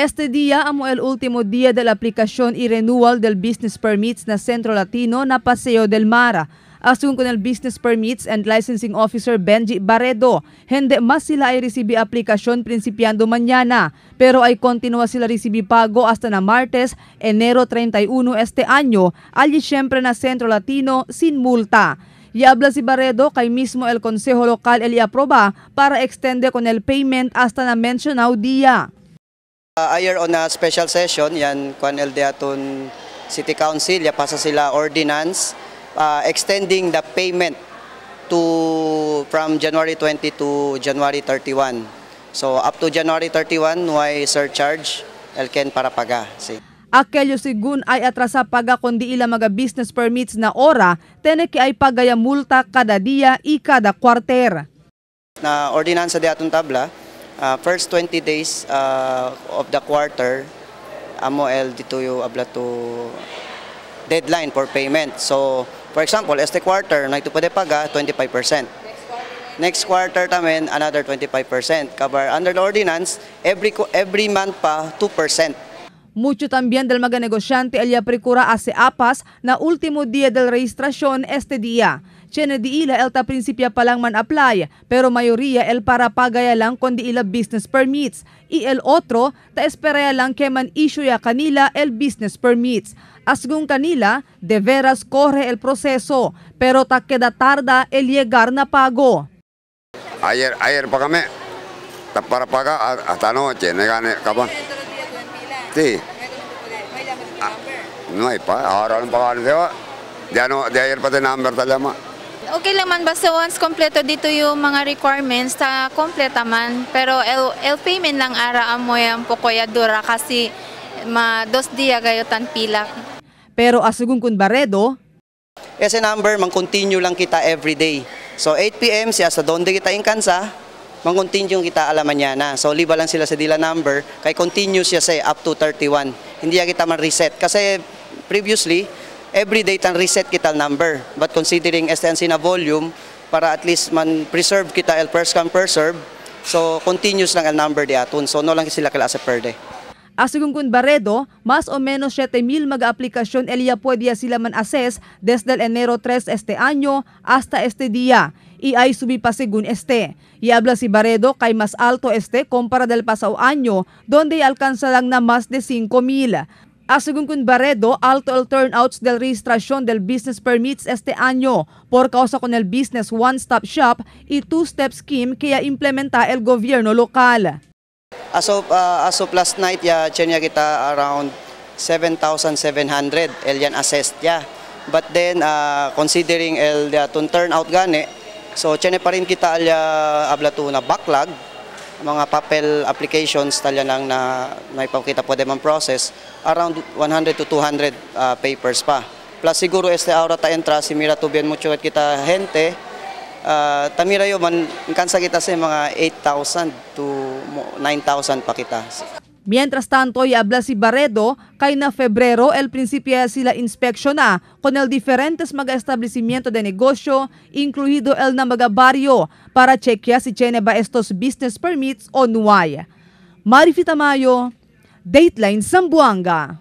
Este día amo el último día de la aplicación y renewal del business permits na Centro Latino na Paseo del Mar. Asun con el Business Permits and Licensing Officer Benji Barredo, hindi mas sila ay resibi aplicación principiando mañana, pero ay continua sila resibi pago hasta na Martes, enero 31 este año, allí siempre na Centro Latino sin multa. Y habla si Barredo kay mismo el Consejo Local el aproba para extende con el payment hasta na mencionado día. Ayer on a special session, yan kwan el de aton City Council, ya pasa sila ordinance extending the payment to from January 20 to January 31. So up to January 31, no hay surcharge elken para paga. Si. Aquello según ay atrasa paga kundi ila mga business permits na ora, tene que ay pagaya multa kada dia y kada kwarter. Na ordinansa de aton tabla, first 20 days of the quarter, amo el dito yo abla to deadline for payment. So, for example, este quarter, na ito pwede paga 25%. Next quarter tamen, another 25%. Cover under the ordinance, every month pa, 2%. Mucho también del mga negosyante el procura hace apas na último día del registración este día. Tiene di ila el ta prinsipya pa lang man apply, pero mayoría el para pagaya lang kundi ila business permits. Y el otro, ta esperaya lang que man issue ya kanila el business permits. Asgun kanila, de veras corre el proceso, pero ta queda tarda el llegar na pago. Ayer pa kami, ta para paga hasta noche, negane ka pa. Sí. No hay pa, ahora no pagan diba? Ya no, de ayer pa te number talama. Okay lang man, basta once kompleto dito yung mga requirements, ta kompleta man. Pero el payment lang ara amoy ang pokoya dura kasi ma dos dia gayo tan pila. Pero asugong kun Barredo, ese number mang-continue lang kita every day. So 8 p.m. siya sa donde kita inkansa, mang-continue kita ala mañana. So liba lang sila sa dila number, kay continue siya sa up to 31. Hindi ya kita man-reset kasi previously every day tan reset kita number. But considering SNC na volume, para at least man preserve kita el first come first serve, so continuous lang ang number di aton. So no lang sila kala sa per day. Asugong kun Barredo, mas o menos 7,000 mag-aplikasyon el ya pwede sila man assess desde el enero 3 este año hasta este día. Y ay subi pa según este. Y habla si Barredo kay mas alto este compara del pasado año, donde alcanza lang na mas de 5,000. Asugong kun Barredo, alto el turnouts del registración del business permits este año por causa con el business one-stop shop y two-step scheme que ya implementa el gobierno local. As of last night, ya chenya kita around 7,700 el yan assessed ya. But then considering el atong turnout gani, so chene pa rin kita alya abla to na backlog mga papel applications talya lang na naipakita pwede man process around 100 to 200 papers pa. Plus siguro este aura ta entra si mira to bien mucho at kita gente. Tamira yo man kansa kita sa mga 8,000 to 9,000 pa kita. Mientras tanto, y habla si Barredo kay na Febrero el principio sila inspeksyon na con el diferentes mga establecimiento de negosyo, incluido el na mga baryo, para chequear si tiene ba estos business permits o no hay. Marifi Tamayo, Dateline Zamboanga.